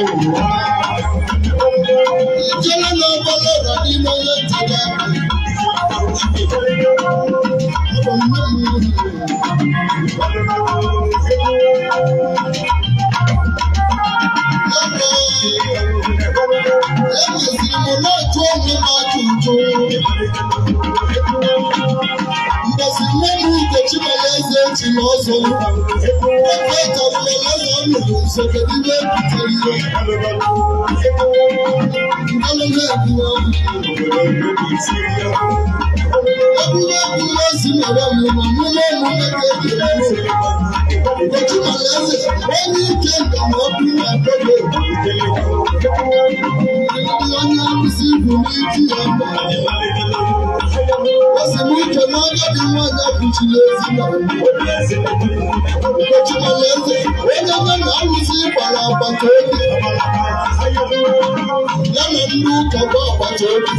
Thank you. Ijele na-agbalị n'ime onye ntara. Ekwesịrị m na-ajụ onwe m ajụjụ. Mbọsị nne m Ugochi mere eze echi na ọzọ. Eke tarụla eze nụrụ nso kedu ihe butere ihe. Egwuregwu ezi mere m na mụme omume ka eji eme. Ugochi mere eze onye ike ndọmọdụ na-adọba onye arụsị ibu n'ike ya mba. O si m uche na agadi nwaanyị kpuchiri ezi na Ugochi mere eze onye ya na arụsị gbara agbata obi ya na ndị ụka bụ agbata obi.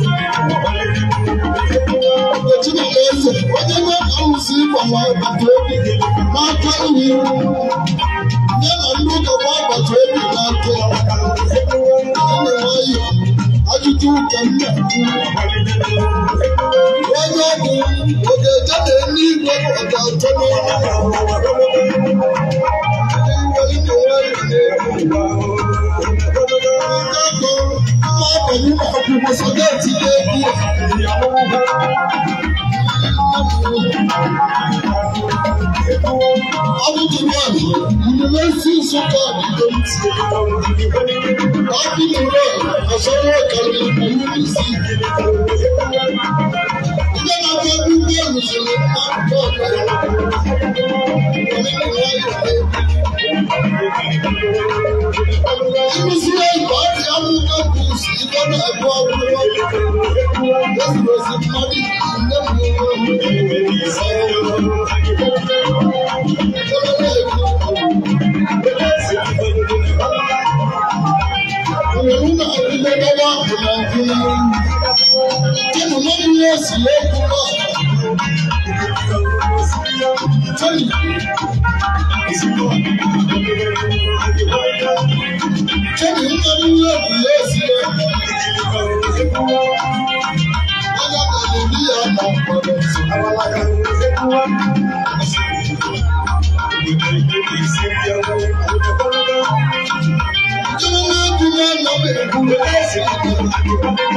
Ugochi mere eze onye ya na arụsị gbara agbata obi n'aka nri ya na ndị ụka bụ agbata obi n'aka nwayọọ. Ajụjụ ụka m na-ajụ onye ọ bụ ọ ga-eje n'eluigwe ọ ga-achọ n'ọnụ. Akwụkwọ sọgeti egwu. Abụdụrọnụ University Nsụka bido Abụdụrọnụ asọrọ karịrị UBC. Ndị na-agba egwu bọọlụ zụrụ mmadụ bọọlụ. Ịrụzi ego ọdị amụma bus ibe na-agụ akwụkwọ. Ezuru mmadụ nne m.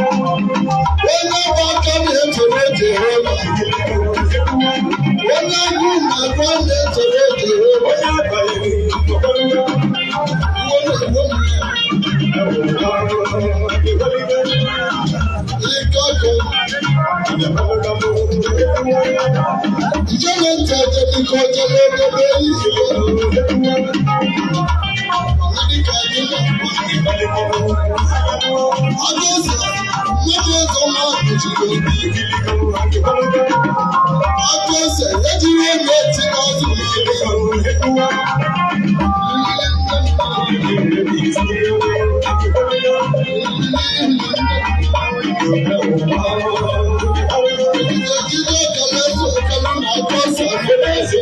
Onye bụ aka na-echere Jehova, onye agụ na-agwa na-echere Jehova. Ijele ntị ejebiko jele edebe ihe. Eze ejiri ego etinye azụ n'ime. Ejide ekele eze ekele na aka eze ekele eze.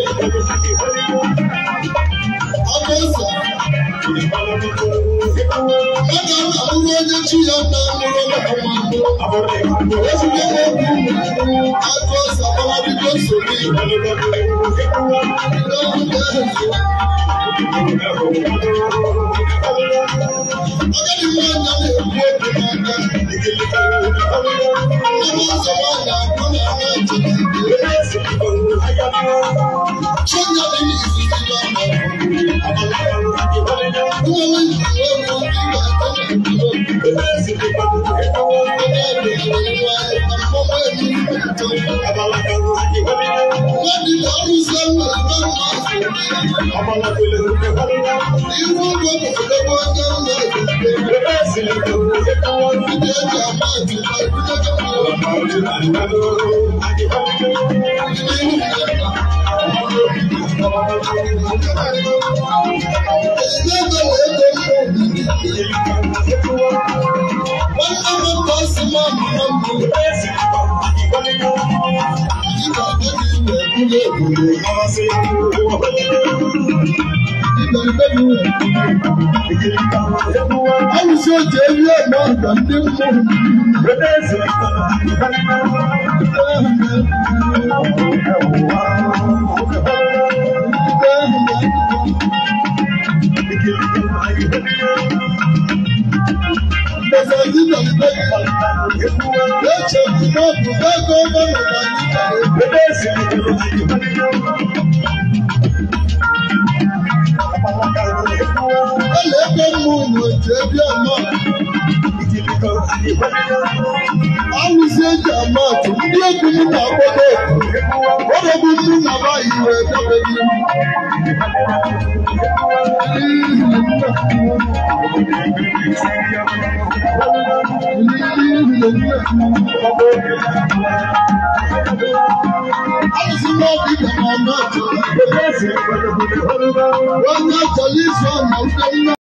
Aka eze. Mmadụ na-abụrụ onye chi ya na-amụrụ na ezigbo okwu aka eze agbalabido nsogbu. Agadi nwaanyị na-ekwu okwu n'aka. Nne ụzọ nwaanyị abụọ na-ama njem igwe. Chinya dị n'izizi ya Alụsị otu ebi eme ọga ndị mmụọ. Alụsị eji ama atụ ndị egwu m na-akpọdo oku ọdọgbu mụ na ba iwe bịabeghị. Alụsị n'ọbụ ibe na ọnụ achọrọ onye achọrọ izu ọna ndị nna.